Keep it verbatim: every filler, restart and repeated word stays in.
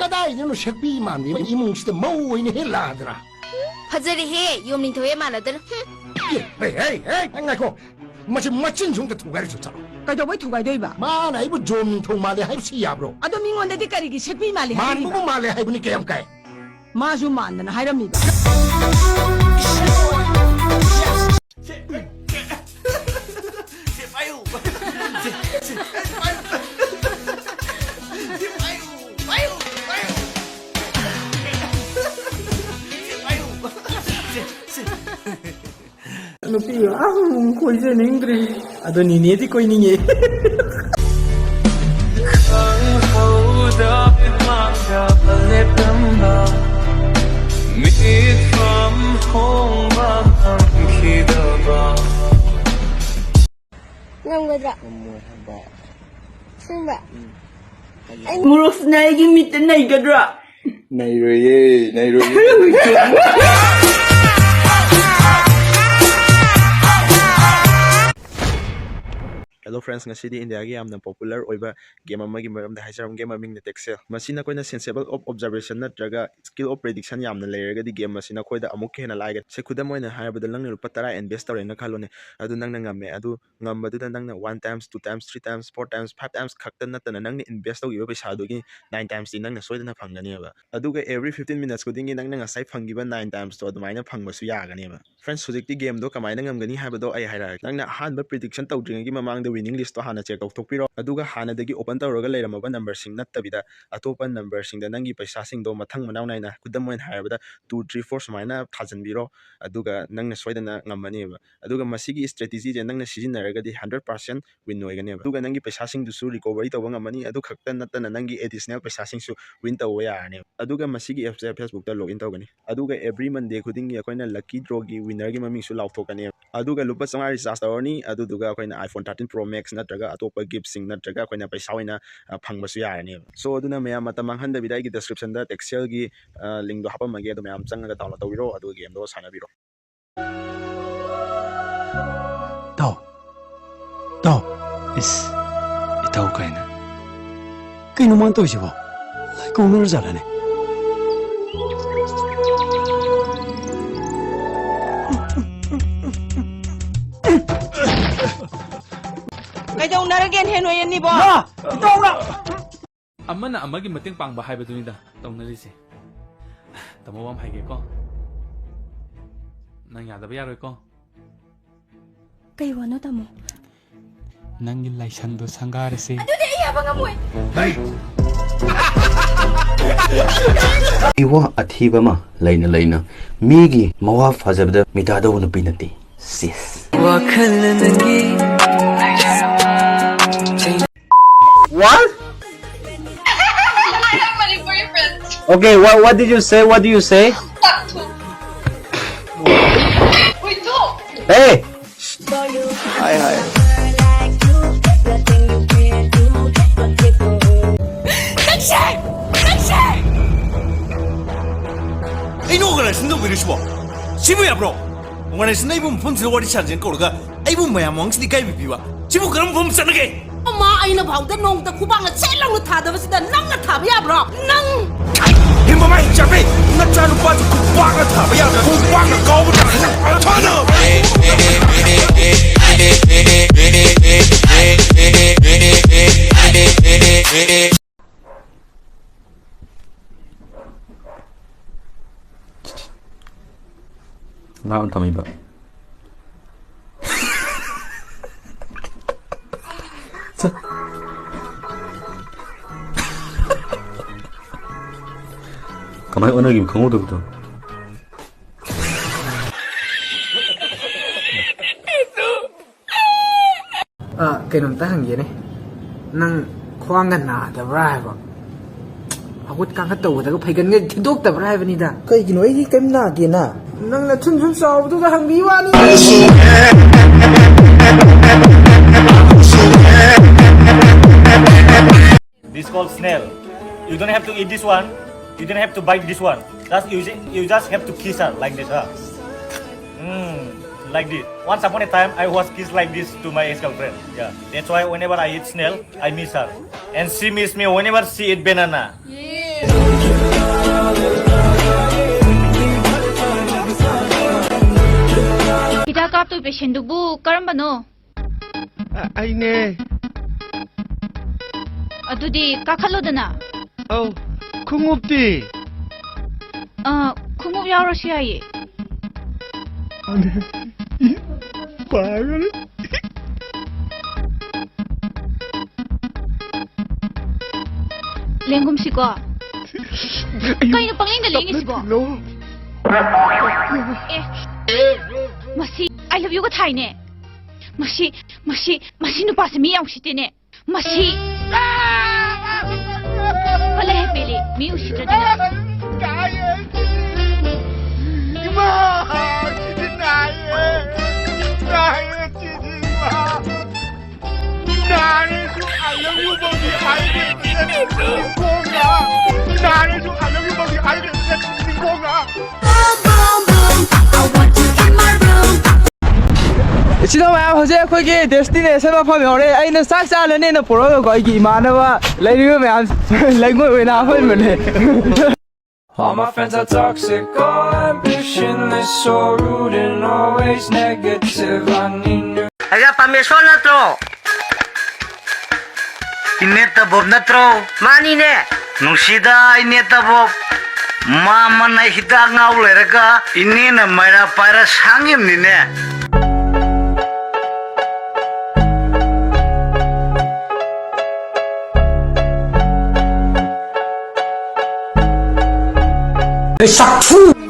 ꯀꯗꯥꯏꯗꯅꯣ ꯁꯦꯛꯄꯤ ꯃꯥꯟꯕꯤ ꯑꯃ ꯏꯃꯨꯡꯁꯤꯗ ꯃꯧ ꯑꯣꯏꯅ ꯍꯦꯛ ꯂꯥꯛꯑꯗ꯭ꯔꯥ? ꯐꯖꯔꯦꯍꯦ, ꯌꯣꯝꯅꯤꯡꯊꯧ ꯍꯦꯛ ꯃꯥꯟꯅꯗꯅ꯫ ꯍꯨꯝ꯫ ꯑꯦ, ꯍꯦ, ꯍꯦ, ꯍꯦ, ꯉꯥꯏꯈꯣ꯫ ꯃꯁꯤ ꯃꯆꯤꯟ ꯁꯨꯝꯇ ꯊꯨꯒꯥꯏꯔꯁꯨ ꯆꯠꯂꯣ꯫ ꯀꯩꯗꯧꯕꯩ ꯊꯨꯒꯥꯏꯗꯣꯏꯕ? ꯃꯥꯅ ꯑꯩꯕꯨ ꯖꯣꯝ ꯅꯤꯡꯊꯧ ꯃꯥꯜꯂꯦ ꯍꯥꯏꯕꯁꯤ ꯌꯥꯕ꯭ꯔꯣ? ꯑꯗꯣ ꯃꯤꯉꯣꯟꯗꯗꯤ ꯀꯔꯤꯒꯤ ꯁꯦꯛꯄꯤ ꯃꯥꯜꯂꯦ ꯍꯥꯏꯔꯤꯕ? ꯃꯥꯟꯕꯕꯨ ꯃꯥꯜꯂꯦ ꯍꯥꯏꯕꯅꯤ, ꯀꯌꯥꯝ ꯀꯥꯏ? ꯃꯥꯁꯨ ꯃꯥꯟꯗꯅ ꯍꯥꯏꯔꯝꯃꯤꯕ꯫ ꯅꯨꯄꯤ ꯑꯃꯨꯛ ꯀꯣꯏꯖꯅꯤꯡꯗ꯭ꯔꯦ꯫ ꯑꯗꯣ ꯅꯤꯅꯦꯗꯤ ꯀꯣꯏꯅꯤꯡꯉꯦ꯫ ꯈꯪꯍꯧꯗ ꯃꯤꯠꯃꯥꯡꯗ ꯂꯦꯞꯂꯝꯕ ꯃꯤꯠꯐꯝ ꯍꯣꯡꯕ ꯉꯝꯈꯤꯗꯕ꯫ ꯉꯝꯒꯗ꯭ꯔꯥ? ꯉꯝꯃꯣꯏ ꯍꯥꯏꯕ꯫ ꯑꯁꯦꯡꯕ? ꯎꯝ꯫ ꯃꯣꯔꯣꯛꯁꯤꯅ ꯑꯩꯒꯤ ꯃꯤꯠꯇ ꯅꯩꯒꯗ꯭ꯔꯥ? ꯅꯩꯔꯣꯏꯌꯦ, ꯅꯩꯔꯣꯏꯌꯦ꯫ Hello friends, ꯉꯁꯤꯗꯤ ꯏꯟꯗꯤꯌꯥꯒꯤ ꯌꯥꯝꯅ popular ꯑꯣꯏꯕ game ꯑꯃꯒꯤ ꯃꯔꯝꯗ ꯍꯥꯏꯖꯔꯝꯒꯦ, ꯃꯃꯤꯡꯅ Texel꯫ ꯃꯁꯤ ꯅꯈꯣꯏꯅ sensible of observation ꯅꯠꯇ꯭ꯔꯒ skill of prediction ꯌꯥꯝꯅ ꯂꯩꯔꯒꯗꯤ game ꯑꯁꯤ ꯅꯈꯣꯏꯗ ꯑꯃꯨꯛꯀ ꯍꯦꯟꯅ ꯂꯥꯏꯒꯅꯤ꯫ ꯁꯦ, ꯈꯨꯗꯝ ꯑꯣꯏꯅ ꯍꯥꯏꯔꯕꯗ, ꯅꯪꯅ ꯂꯨꯄꯥ ꯇꯔꯥ invest ꯇꯧꯔꯦꯅ ꯈꯜꯂꯣꯅꯦ, ꯑꯗꯨ ꯅꯪꯅ ꯉꯝꯃꯦ, ꯑꯗꯨ ꯉꯝꯕꯗꯨꯗ ꯅꯪꯅ one times, two times, three times, four times, five times ꯈꯛꯇ ꯅꯠꯇꯅ ꯅꯪꯅ invest ꯇꯧꯈꯤꯕ ꯄꯩꯁꯥꯗꯨꯒꯤ nine timesꯇꯤ ꯅꯪꯅ ꯁꯣꯏꯗꯅ ꯐꯪꯒꯅꯦꯕ꯫ ꯑꯗꯨꯒ every fifteen minutes ꯈꯨꯗꯤꯡꯒꯤ ꯅꯪꯅ ꯉꯁꯥꯏ ꯐꯪꯈꯤꯕ nine timesꯇꯣ ꯑꯗꯨꯃꯥꯏꯅ ꯐꯪꯕꯁꯨ ꯌꯥꯒꯅꯦꯕ꯫ Friends, ꯍꯧꯖꯤꯛꯇꯤ gameꯗꯣ ꯀꯃꯥꯏꯅ ꯉꯝꯒꯅꯤ ꯍꯥꯏꯕꯗꯣ ꯑꯩ ꯍꯥꯏꯔꯛꯑꯒꯦ꯫ ꯅꯪꯅ ꯑꯍꯥꯟꯕ prediction ꯇꯧꯗ꯭ꯔꯤꯉꯩꯒꯤ ꯃꯃꯥꯡꯗ winning listꯇꯣ ꯍꯥꯟꯅ check ꯇꯧꯊꯣꯛꯄꯤꯔꯣ꯫ ꯑꯗꯨꯒ ꯍꯥꯟꯅꯗꯒꯤ open ꯇꯧꯔꯒ ꯂꯩꯔꯝꯃꯕ numberꯁꯤꯡ ꯅꯠꯇꯕꯤꯗ ꯑꯇꯣꯞꯄ numberꯁꯤꯡꯗ ꯅꯪꯒꯤ ꯄꯩꯁꯥꯁꯤꯡꯗꯣ ꯃꯊꯪ ꯃꯅꯥꯎ ꯅꯥꯏꯅ, ꯈꯨꯗꯝ ꯑꯣꯏꯅ ꯍꯥꯏꯔꯕꯗ two, three, four ꯁꯨꯃꯥꯏꯅ ꯊꯥꯖꯤꯟꯕꯤꯔꯣ꯫ ꯑꯗꯨꯒ ꯅꯪꯅ ꯁꯣꯏꯗꯅ ꯉꯝꯃꯅꯦꯕ꯫ ꯑꯗꯨꯒ ꯃꯁꯤꯒꯤ strategyꯁꯦ ꯅꯪꯅ ꯁꯤꯖꯤꯟꯅꯔꯒꯗꯤ hundred percent win ꯑꯣꯏꯒꯅꯦꯕ꯫ ꯑꯗꯨꯒ ꯅꯪꯒꯤ ꯄꯩꯁꯥꯁꯤꯡꯗꯨꯁꯨ recovery ꯇꯧꯕ ꯉꯝꯃꯅꯤ꯫ ꯑꯗꯨ ꯈꯛꯇ ꯅꯠꯇꯅ ꯅꯪꯒꯤ additional ꯄꯩꯁꯥꯁꯤꯡꯁꯨ win ꯇꯧꯕ ꯌꯥꯔꯅꯦꯕ꯫ ꯑꯗꯨꯒ ꯃꯁꯤꯒꯤ appꯁꯦ Facebookꯇ login ꯇꯧꯒꯅꯤ꯫ ꯑꯗꯨꯒ every Monday ꯈꯨꯗꯤꯡꯒꯤ ꯑꯩꯈꯣꯏꯅ lucky drawꯒꯤ winnerꯒꯤ ꯃꯃꯤꯡꯁꯨ ꯂꯥꯎꯊꯣꯛꯀꯅꯦꯕ꯫ ꯑꯗꯨꯒ ꯂꯨꯄꯥ ꯆꯥꯝꯃꯉꯥ recharge ꯇꯧꯔꯅꯤ꯫ ꯑꯗꯨꯗꯨꯒ ꯑꯩꯈꯣꯏꯅ iPhone thirteen Pro Max ꯅꯠꯇ꯭ꯔꯒ ꯑꯇꯣꯞꯄ giftꯁꯤꯡ ꯅꯠꯇ꯭ꯔꯒ ꯑꯩꯈꯣꯏꯅ ꯄꯩꯁꯥ ꯑꯣꯏꯅ, ꯑ, ꯐꯪꯕꯁꯨ ꯌꯥꯔꯅꯦꯕ꯫ So, ꯑꯗꯨꯅ ꯃꯌꯥꯝ ꯃꯇꯝ ꯃꯥꯡꯍꯟꯗꯕꯤꯗ ꯑꯩꯒꯤ descriptionꯗ Texelꯒꯤ, ꯑ, linkꯗꯣ ꯍꯥꯞꯄꯝꯃꯒꯦ꯫ ꯑꯗꯨ ꯃꯌꯥꯝ ꯆꯪꯉꯒ download ꯇꯧꯕꯤꯔꯣ, ꯑꯗꯨꯒ gameꯗꯣ ꯁꯥꯟꯅꯕꯤꯔꯣ꯫ ꯇꯥꯎ꯫ ꯇꯥꯎ꯫ ꯏꯁ, ꯏꯇꯥꯎ ꯀꯥꯏꯅ꯫ ꯀꯩꯅꯣ ꯃꯥꯅ ꯇꯧꯔꯤꯁꯤꯕꯣ? ꯀꯧꯅꯔꯖꯥꯠꯂꯅꯦ? ꯀꯩꯗꯧꯅꯔꯒꯦ ꯅꯣꯏ ꯑꯅꯤꯕꯣ? ꯏꯇꯥꯎꯅ ꯑꯃꯅ ꯑꯃꯒꯤ ꯃꯇꯦꯡ ꯄꯥꯡꯕ ꯍꯥꯏꯕꯗꯨꯅꯤꯗ ꯇꯧꯅꯔꯤꯁꯦ꯫ ꯇꯥꯃꯣ, ꯋꯥ ꯑꯃ ꯍꯥꯏꯒꯦꯀꯣ꯫ ꯅꯪ ꯌꯥꯗꯕ ꯌꯥꯔꯣꯏꯀꯣ꯫ ꯀꯩ ꯋꯥꯅꯣ, ꯇꯥꯃꯣ? ꯅꯪꯒꯤ ꯂꯥꯏꯁꯪꯗꯣ ꯁꯪꯒꯥꯔꯁꯦ꯫ ꯑꯗꯨꯗꯤ ꯑꯩ ꯌꯥꯕ ꯉꯝꯃꯣꯏ꯫ ꯏꯋꯥ ꯑꯊꯤꯕ ꯑꯃ ꯂꯩꯅ ꯂꯩꯅ ꯃꯤꯒꯤ ꯃꯋꯥ ꯐꯖꯕꯗ ꯃꯤꯇꯥꯗꯧꯕ ꯅꯨꯄꯤ ꯅꯠꯇꯦ꯫ ꯁꯤꯁ꯫ ꯋꯥꯈꯜ ꯅꯪꯒꯤ What? I have Manipuri friends. Okay, what, what did you say? What do you say? We do. Hey! Hi, hi. ꯑꯩꯅ organization ꯇꯧꯕꯤꯔꯤꯁꯤꯕꯣ? ꯁꯤꯕꯨ ꯌꯥꯕ꯭ꯔꯣ? Organization ꯑꯩꯕꯨ ꯃꯐꯝꯁꯤꯗ ꯋꯥꯔꯤ ꯁꯥꯟꯅꯁꯦꯅ ꯀꯧꯔꯒ ꯑꯩꯕꯨ ꯃꯌꯥꯝ ꯃꯃꯥꯡꯁꯤꯗ ꯏꯀꯥꯏꯕ ꯄꯤꯕ꯫ ꯁꯤꯕꯨ ꯀꯔꯝꯕ ꯃꯐꯝ ꯆꯠꯅꯒꯦ? ꯑꯃ ꯑꯩꯅ ꯐꯥꯎꯗ ꯅꯣꯡꯃꯇ ꯈꯨꯕꯥꯛꯅ ꯁꯦꯠ ꯂꯥꯎꯅ ꯊꯥꯗꯕꯁꯤꯗ ꯅꯪꯅ ꯊꯥꯕ ꯌꯥꯕ꯭ꯔꯣ? ꯅꯪ! ꯍꯦ ꯃꯃꯥꯏ ꯆꯥꯕꯤ! ꯅꯆꯥꯅꯨꯄꯥꯁꯨ ꯈꯨꯕꯥꯛꯅ ꯊꯥꯕ ꯌꯥꯗ꯭ꯔꯥ? ꯈꯨꯕꯥꯛꯅ ꯀꯥꯎꯕ ꯇꯥꯔꯦ ꯅꯪ! ꯊꯥꯗ! ꯂꯥꯞꯅ ꯊꯝꯃꯤꯕ꯫ ꯀꯃꯥꯏꯅ ꯑꯣꯟꯅꯈꯤꯕ ꯈꯪꯍꯧꯗꯕꯗꯣ? ꯑ, ꯀꯩꯅꯣꯝꯇ ꯍꯪꯒꯦꯅꯦ꯫ ꯅꯪ ꯈ꯭ꯋꯥꯡꯒ ꯅꯥꯗꯕ꯭ꯔꯥ ꯍꯥꯏꯕ? ꯍꯧꯒꯠ ꯀꯥꯡꯈꯠ ꯇꯧꯕꯗꯒ ꯐꯩꯒꯟꯒ ꯊꯤꯟꯗꯣꯛꯇꯕ꯭ꯔꯥ ꯍꯥꯏꯕꯅꯤꯗ꯫ ꯀꯩꯒꯤꯅꯣ ꯑꯩꯗꯤ ꯀꯩꯝ ꯅꯥꯗꯦꯅ꯫ ꯅꯪ ꯅꯊꯨꯟ ꯁꯨꯝ ꯆꯥꯎꯕꯗꯨꯗ ꯍꯪꯕꯤ ꯋꯥꯅꯤ꯫ This called snail. You don't have to eat this one. You don't have to bite this one. Just use it. You just have to kiss her like this, huh? Mm, like this. Once upon a time, I was kissed like this to my ex-girlfriend. Yeah, that's why whenever I eat snail, I miss her, and she miss me whenever she eat banana. ꯍꯤꯗꯥꯛ ꯀꯥꯞꯇꯣꯏ ꯄꯦꯁꯦꯟꯗꯨꯕꯨ ꯀꯔꯝꯕꯅꯣ? ꯑ- ꯑꯩꯅꯦ꯫ ꯑꯗꯨꯗꯤ ꯀꯥꯈꯠꯂꯣꯗꯅ꯫ ꯑꯧ, ꯈꯣꯡꯎꯞꯇꯤ? ꯑ, ꯈꯣꯡꯎꯞ ꯌꯥꯎꯔꯁꯨ ꯌꯥꯏꯌꯦ꯫ ꯄꯥꯒꯜ꯫ ꯂꯦꯡꯒꯨꯝꯁꯤꯀꯣ꯫ ꯀꯩꯅꯣ ꯄꯪꯂꯦꯡꯗ ꯂꯦꯡꯉꯤꯁꯤꯕꯣ? ꯇꯞꯅ ꯊꯤꯜꯂꯣ꯫ ꯑꯦ, ꯃꯁꯤ I love youꯒ ꯊꯥꯏꯅꯦ꯫ ꯃꯁꯤ, ꯃꯁꯤ, ꯃꯁꯤ ꯅꯨꯄꯥꯁꯦ ꯃꯤ ꯌꯥꯝ ꯎꯁꯤꯠꯇꯦꯅꯦ꯫ ꯃꯁꯤ꯫ ꯐꯂꯦ ꯍꯦ ꯄꯦꯂꯦ, ꯃꯤ ꯎꯁꯤꯠꯇ꯭ꯔꯗꯤ ꯅꯪ꯫ ꯏꯃꯥ! ꯁꯤꯗꯤ ꯅꯥꯏꯌꯦ! ꯅꯥꯏꯌꯦ ꯁꯤꯗꯤ, ꯏꯃꯥ! ꯅꯥꯔꯁꯨ I love you ꯐꯥꯎꯗꯤ ꯍꯥꯏꯔꯦ, ꯅꯤꯡꯈꯣꯡꯅ! ꯅꯥꯔꯁꯨ I love you ꯐꯥꯎꯗꯤ ꯍꯥꯏꯔꯦ, ꯅꯤꯡꯈꯣꯡꯅ! Boom, boom, boom. I want you in my room. ꯏꯆꯤꯟ ꯏꯅꯥꯎ ꯃꯌꯥꯝ, ꯍꯧꯖꯤꯛ ꯑꯩꯈꯣꯏꯒꯤ destination ꯃꯐꯝ ꯌꯧꯔꯦ꯫ ꯑꯩꯅ ꯆꯥꯛ ꯆꯥꯅꯅꯦꯅ ꯄꯨꯔꯛꯑꯒꯀꯣ, ꯑꯩꯒꯤ ꯏꯃꯥꯟꯅꯕ ꯂꯩꯔꯤꯕ ꯃꯌꯥꯝ ꯂꯩꯉꯣꯏ ꯑꯣꯏꯅ ꯍꯥꯞꯍꯟꯕꯅꯦ꯫ All my friends are toxic, all ambitionless, so rude and always negative. I need new ꯑꯩꯒ ꯄꯥꯃꯦꯁꯣꯔ ꯅꯠꯇ꯭ꯔꯣ? ꯏꯅꯦ ꯇꯕꯣꯞ ꯅꯠꯇ꯭ꯔꯣ? ꯃꯥꯅꯤꯅꯦ꯫ ꯅꯨꯡꯁꯤꯗ ꯏꯅꯦ ꯇꯕꯣꯞ, ꯃꯥꯃꯅ ꯍꯤꯗꯥꯛ ꯉꯥꯎ ꯂꯩꯔꯒ ꯏꯅꯦꯅ ꯃꯩꯔꯥ ꯄꯥꯏꯔ ꯁꯥꯡꯉꯤꯕꯅꯤꯅꯦ꯫ ꯁꯛꯊꯨ!